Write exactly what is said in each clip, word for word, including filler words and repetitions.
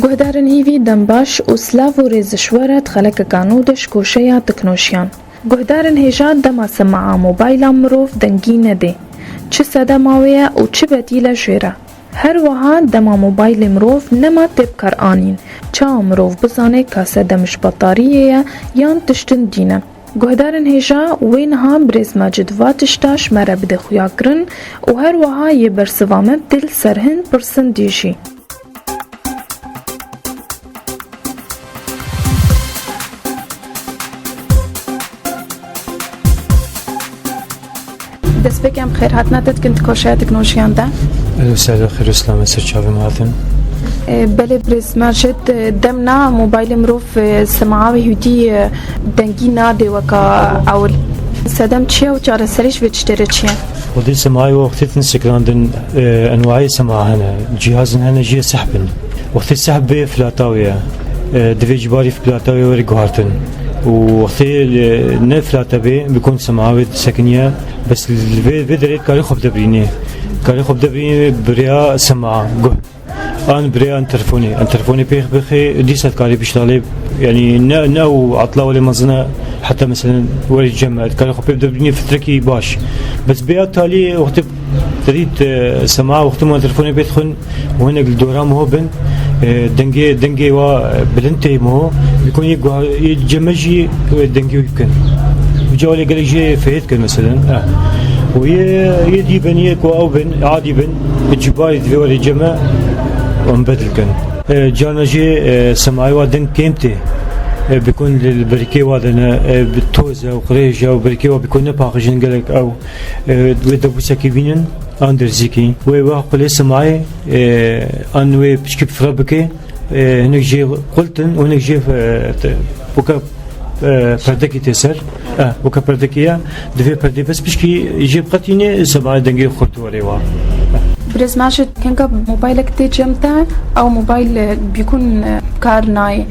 Guhdarên hîvî dem baş û silav û rêz ji we re di xelekeka nû de ji koşeya teknolojiyan. Guhdarên hêja dema sema'a mobayla mirov dengî nedê. Çi sedema wê ye û çi bedîl e jê re? Her wiha dema mobaylê mirov nema tê bikaranîn, çawa mirov bizane ka sedem ji betariyê ye yan tiştin dî ne? Guhdarên hêja wê niha birêz Macid va tişta ji me re bide xuyakirin û her wiha yê bersiva me tê li ser hin pirsin dî jî. Destpêkê em xêrhatina te dikin di koşeya teknolojiyan de. Ew ser xêr û selamet ser çavê me hatin. E, belê birêz Macid, e, demna mobaylê mirov, e, sema'a wê hûdî, e, dengî nade weka ewil. Sedem çi ye û çareserî ji vê tiştê re çi ye? Xwedî sema'a wê wextê din sekinandin, e, enwayê sema'a hene. Cihazin hene jê sehb in. Wextê sehb bê filata wê ye. E, divê ji barî filata wê were guhartin. Û wextê, e, ne filata bê, bi kon sema'a wê sekiniye, bes li vê, vê derê dikarî xwe bidebrînê. Dikarî xwe bidebrînê bi rêya sema'a, guh. An bi rêya an telefonê. An telefonê pêx bixê, dîsa dikarî piştalê, yanî ne, ne ew atla welê mezin e, heta meselen werî cem e. Dikarî xwe pê bidebrînê fitrekî baş. Bes bêya talî wextê te dît, e, sema'a wextê me telefonê pê dixwin, û hinek li dora min ho bin, e, dengê, dengê wa, e, bilind tê min ho, bi kon yê guha-, yê cem e jî, e, dengê wî bikin. Uca wê gelek jê fêh dikin, meselen. Eh. Û yê, yê dî bin, yê ku ew bin, adî bin, bi cibarî divê were cem e, em bedil kin. E, carna jê, e, semahê wa deng kêm tê. E, bi kon li, li berikê wa de ne, e, bi toz e û qirêj e û berikê wa bi kon nepaqijin gelek ew, e, wê debûsekî bînin. An derzîkî. Wê wext qulê simayê, e, an wê piçkî fira bike, e, hinek jê qultin û hinek jê, e, te, weke, e, perdekî tê ser. E, weke perdekî ya, divê perdê bes piçkî jê biqetîne, simayê dengê xurt were wa. Birêz Macid, kenga mobaylek tê cem te, ew mobayl, e, bîkun, e, kar nayê.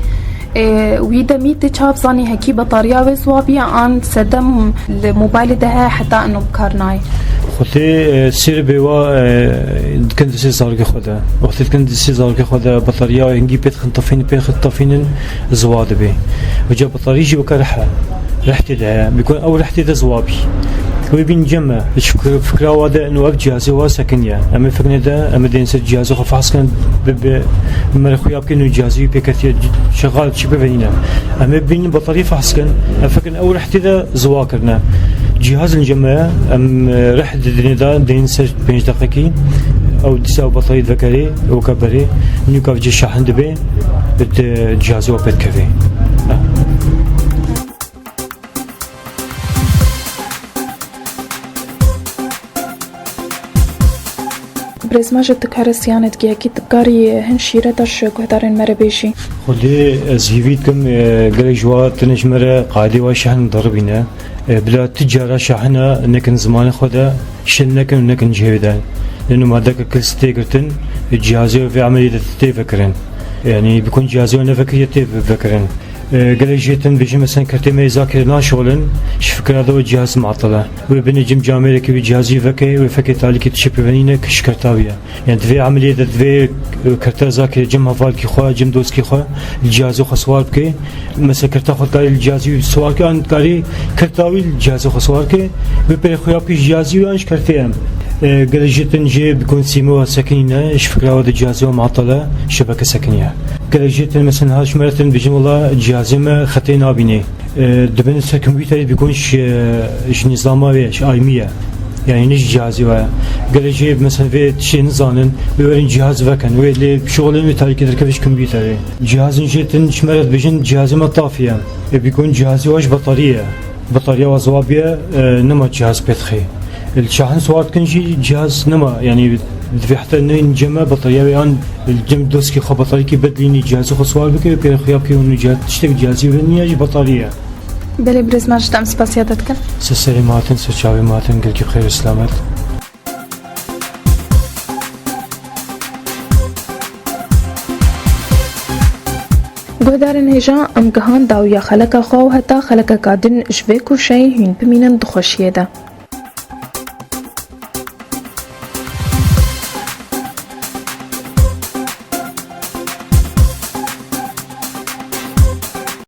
E, wî demî tê çawa bizanî hekî betariya wê ziwa bîye an sedem li mobaylê de heye heta ino bi kar nayê? Xwedê, e, sêr bê wa, e, dikin di sê zarokê xwe de. Wextê dikin di sê zarokê xwe de betariya hingî pê dixin tefîn, pê dixin tefînin ziwa dibe. Vêca betarî jî weke rih e. Rih tê de heye. Bîkon ew rih tê de ziwa bî. Wê bîn cem e. Ji fikir-, fikra wa de ino ev cihazê wa sekiniye. Em ê fikirê de, em ê dên ser cihazê xwe fehs kin, bi, bi, me re xuya bikin û cihazê wî pêketiye, şexal çi bivenîne. Em ê bînin betarî fehs kin, em fikirin ew rih tê de ziwa kirine. Cihaz li cem e, em, e, rih didinê de, dên ser pênc deqekî, ew dîsa ew betarî divekerê, weke berê, nûka vêca şahin dibe, di cihazê wa pê dikeve. Birêz Macid, tu kare siyanet giyekî, tu karî hin şîreta ji guhdarên me re bêjî? Xwedê ez hîvî dikim, e, gelek ji wa tune ji me re qaydê wa şahin deribîne. E, bila tu cara şahina nekin zimanê xwe de, şil nekin û nekin cihê de. Lê nu madeke kilîs tê girtin, e, cihazê vê emeliyê de tê vekirin. Yanî bikun cihazê we nevekiriye tê vekirin. E, gelek jê tin bêjin, mesela, kertê me yê Zakirê naşolin, ji fikira de wê cihaz miatil e. Wê binê cim camêrekî wê cihazî veke, wê fekê talîkî tişê pêvenîne ki ji kerta wî ye. Yani divê emeliyê de divê, e, kerta Zakirê cim hevalkî xwe, cim dostkî xwe li cihazê xwe siwar bike. Mesela kerta xwe dikarî li cihazî wî siwar bike, an dikarî kerta wî li cihazê xwe siwar bike. Wê pêre xuya bike ji cihazî wî an ji kertê em. E, gelek jê tin jê bikun sîmê wa sekinîne, ji fikira wa de cihazê wa miatil e, şebeke sekiniye. Gelek jê tên, mesela, niha ji me re tên bêjin, wela cihazê me xetê nabînê. E, dibin ser kompûterê bîkon ji, ji nîzama wê, ji aymî ye. Yani ne ji cihazê we ye. Gelek jê, mesela, vê tiştê nizanin, wê werin cihaz vekin. Wê lê şixulin, wê tarîkê derkeve ji kompûterê. Cihazin jê tên ji me re dibêjin, cihazê me tafî ye. E, bîkon cihazê we ji betarî ye. Betariya wa ziwa bûye, e, nema cihaz pê dixê. Li şahin siwar dikin jî cihaz nema, yanî divê heta ne cem e betariya wê an cem doskî xwe betarîkî bedilînî cihazê xwe siwar bike, pê re xuya bike û cihaz, tiştek cihazî wê niye jî betarî ye. Belê birêz, me ji te em spasiya te dikin. Ser serê me hatin, ser çavê me hatin, gelkî bi xêr û selamet. Guhdarên hêja, em gihan dawiya xeleka xwe û heta xelekeka din ji vê koşeyê hûn bimînin di xweşiyê de.